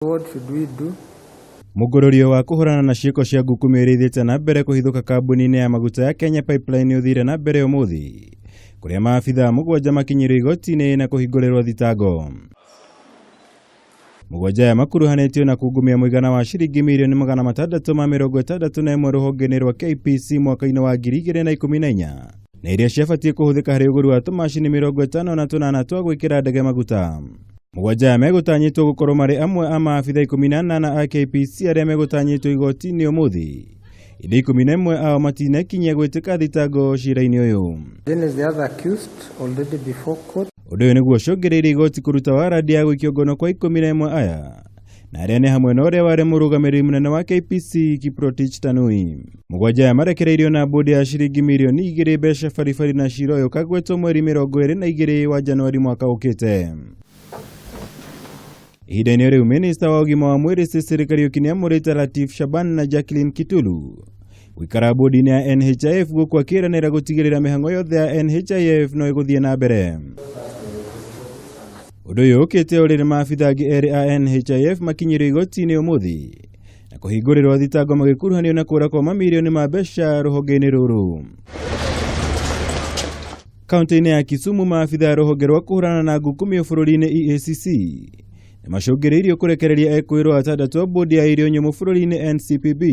What should we do? Mũgũrũrio wa kũhũrana na ciĩko cia ngukumio iria ithiĩte na mbere kũhithũka kambuni-inĩ ya maguta ya Kenya Pipeline nĩ ũthire na mbere ũmũthĩ, kũrĩa maabithaa 7 makinyĩrio igoti-inĩ na kũhingũrĩrwo thitango. 7 aya makuruhanĩtio na kungumia mũigana wa ciringi mirioni 661 rũhonge-inĩ rwa KPC mwaka-inĩ wa 2014 na iria ciabatiĩ kũhũthĩka harĩ ũgũri wa tũmacini 58 twa gwĩkĩra ndege maguta. 7 aya megũtanyĩtwo gũkorwo marĩ amwe a maabithaa 18 a KPC arĩa megũtanyĩtwo igoti-inĩ ũmũthĩ, ĩndĩ 11 ao matinakinyia gwĩtĩka thitango cira-inĩ ũyũ. Then there's the other accused already before court. Ũndũ ũyũ nĩguo ũcũngĩrĩirie igoti kũruta warandi ya gũikio ngono kwa 11 aya, na arĩa nĩ hamwe na ũrĩa warĩ mũrũgamĩrĩri mũnene wa KPC Kiprotich Tanui. 7 aya marekereirio na bũndi ya ciringi mirioni 2 mbeca baribari na cira ũyũ ũkagwetwo mweri 22 wa Januari mwaka ũkĩte. Ihinda-inĩ rĩu, minista wa ũgima wa mwĩrĩ Cecily Kariuki nĩamũrĩte Latif Shaban na Jacqueline Kitulu gũikara bũndi-inĩ ya NHIF, gũkũ akĩranĩra gũtigĩrĩra mĩhang'o yothe ya NHIF no ĩgũthiĩ na mbere. Ũndũ ũyũ ũkĩte o rĩrĩ maabithaa angĩ 2 a NHIF makinyĩrio igoti-inĩ ũmũthĩ na kũhingũrĩrwo thitango magĩkuruhanio na kũra kwa mamirioni ma mbeca rũhonge-inĩ rũrũ. Kaunti-inĩ ya Kisumu, maabithaa a rũhonge rwa kũhũrana na ngukumio bũrũri-inĩ EACC nĩmacũngĩrĩirio kũrekereria ekũĩrwo 6 a bũndi ya irio nyũmũ bũrũri-inĩ NCPB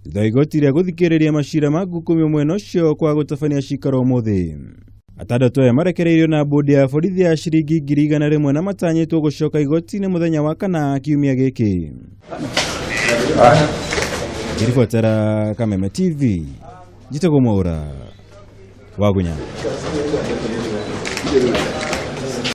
thutha wa igoti rĩa gũthikĩrĩria macira ma ngukumio mwena ũcio kwa gũtabania cikaro ũmũthĩ. 6 aya marekereirio na bũndi ya borithi ya ciringi 100,000 na matanyĩtwo gũcoka igoti-inĩ mũthenya wa kana kiumia gĩkĩ. Ngĩribotera Kameme TV, njĩtagwo Mwaũra Wagunya.